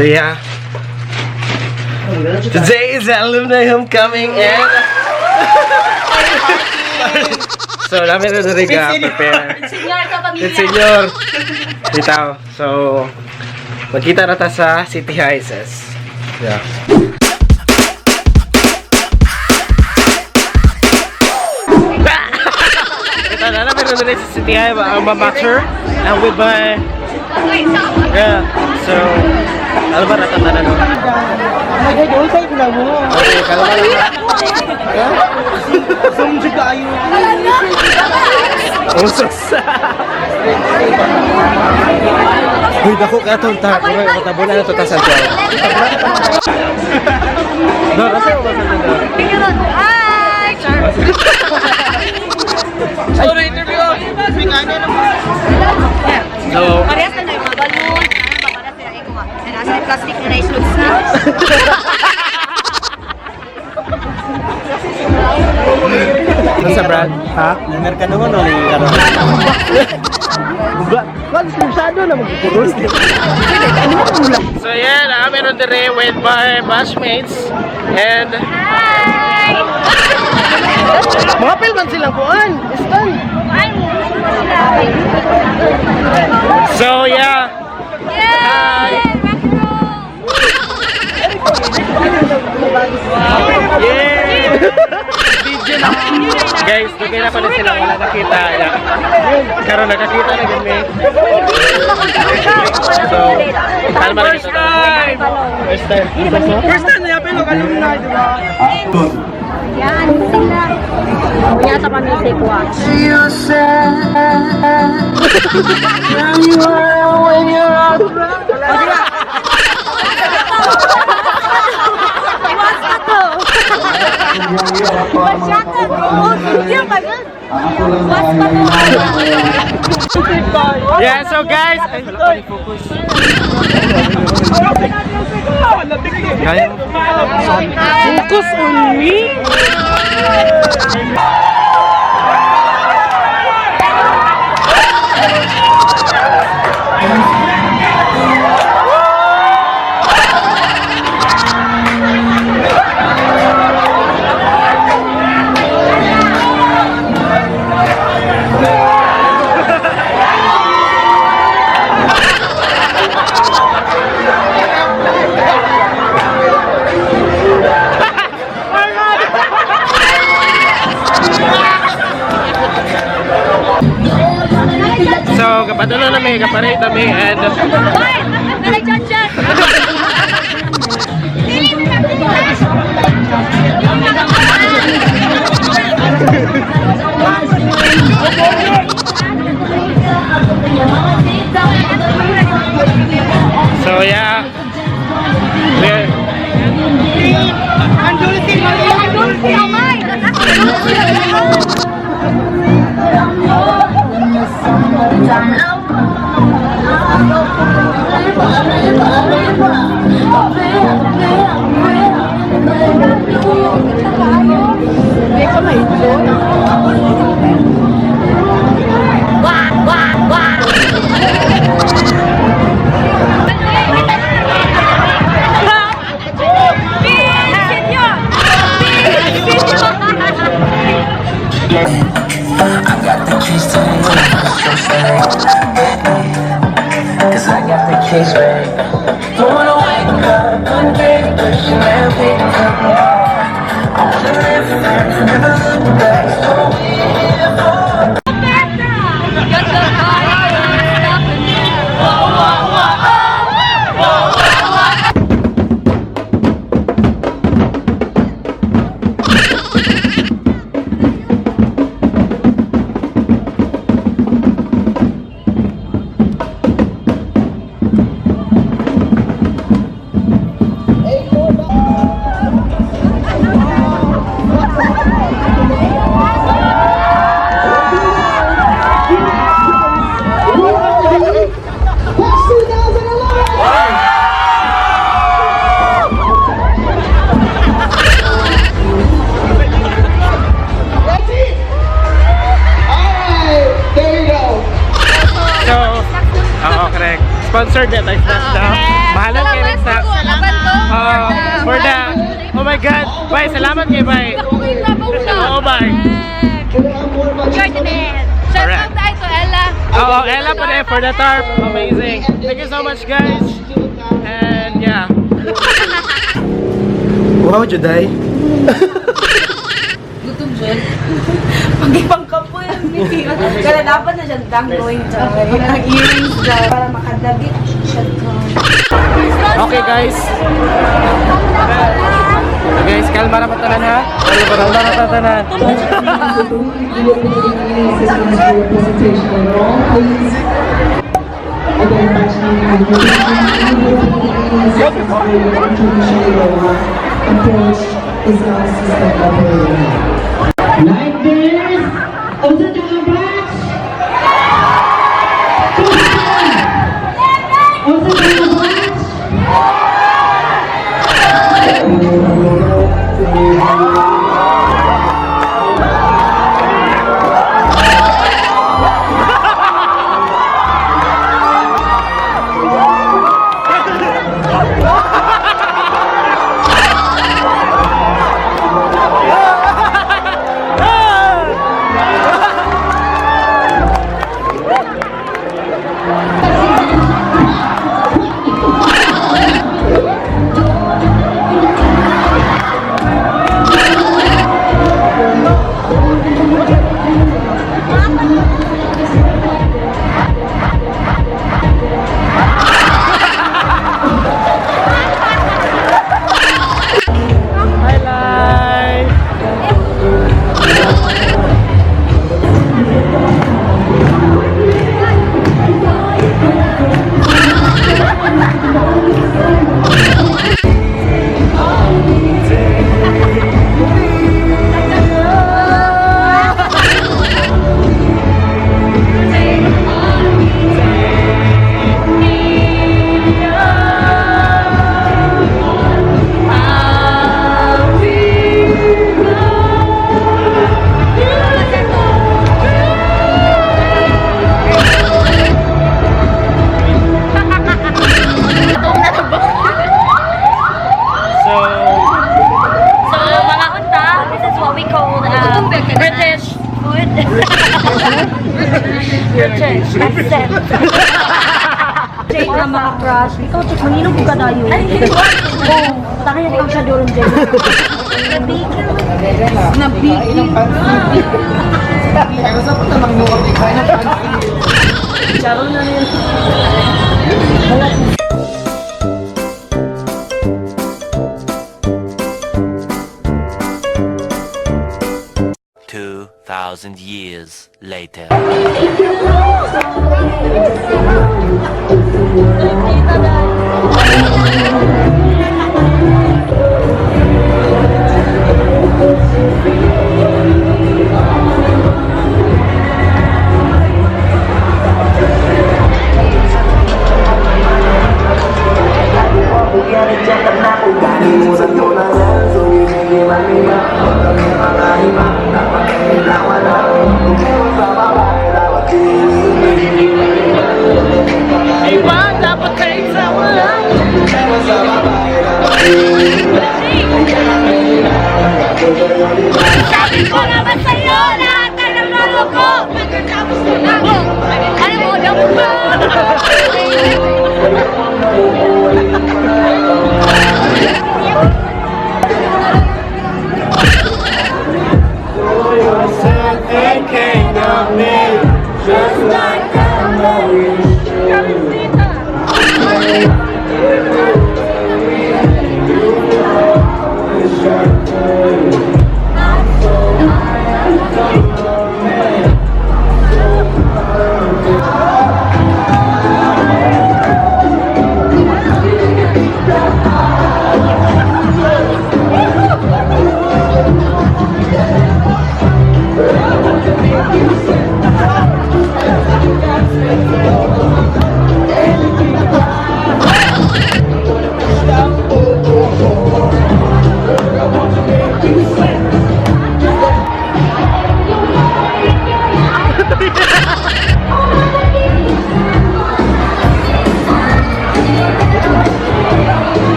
So yeah. Today is alumni homecoming and so namin na diri ga prepare. Senyor ka pamilya. It's senyor. Bitaw. So magkita na ta sa City High sis. Yeah. Ito na namin na diri sa City High ang mamature and with my yeah. So ano ba natatanan no? Okay, kalma lang. Usos. Uy, dako ka itong ta. Mura, matabula na ito ta sa dyan. No, nasa mo ba sa dyan? Hi! Char. So, Parehas na na yung mga balloon. Ano ba? Parehas na yung mga. Nasa yung plastic na na-slugs na. nasa brand? Ha? Namer ka naman, no? Ba, ba, masyado na magkukurol. So yeah, meron dire with my batchmates and Hi! mga pil man silang kuan. Istan. So yeah, Yay! Rock and roll! Yeah! Guys, dugay na pala sila wala nakita. Yeah. Karon nakakita na gid mi. So, kalma na kita. First time. First time na yapin, alumni, di ba? Yan sila. Yata kami sa watch. Iwas ka to. Iwas siya ka, bro. Hindi pa yun. Iwas ka to. Yeah, so guys, ay, wala pa rin focus. Kaya Focus on me? So, kapadala na mi, kaparate na mi, and Bye! Nalay chan-chan! Dili mo na, dili na! So yeah. We're, Ang dulce, amay! Wah, wah, wah! I got the keys to the universe, so stay with me. 'Cause I got the keys, babe. Don't wanna wake up one day, wishing that we could more. I wanna live forever, never look back. So we So, oo, correct. Sponsored na tayo na. Mahalan kayo. sa for the Oh my God. Bye, salamat kay bye. Oo, bye. You're the man. Shout out tayo to Ella. Oo, Ella po din for the tarp. Amazing. Thank you so much, guys. And yeah. Wow, Juday. Gutom dyan. Pag-ibang kapoy ni Kaya dapat na siya danggoing dyan. Ang earrings dyan. Para makadagit siya dyan. Okay, guys. So guys, kalma ra patanan ha. Kalma ra patanan. Presentation at all, please. Again, approach is our system operator. Like this! Unsa ta nga batch? Unsa ta nga batch? Hi, Lai. So, So, mga unta, this is what we call British food. British accent. Jay na mga crush. Ikaw, Chick, manginom ko ka tayo. Oo. Taka yan ikaw siya doon, Jay. Nabigil. 2,000 years later. Iba dapat kayo sa wala. Sabi ko naman sa'yo, lahat na ng lolo ko! Pagkatapos ko na, ano mo,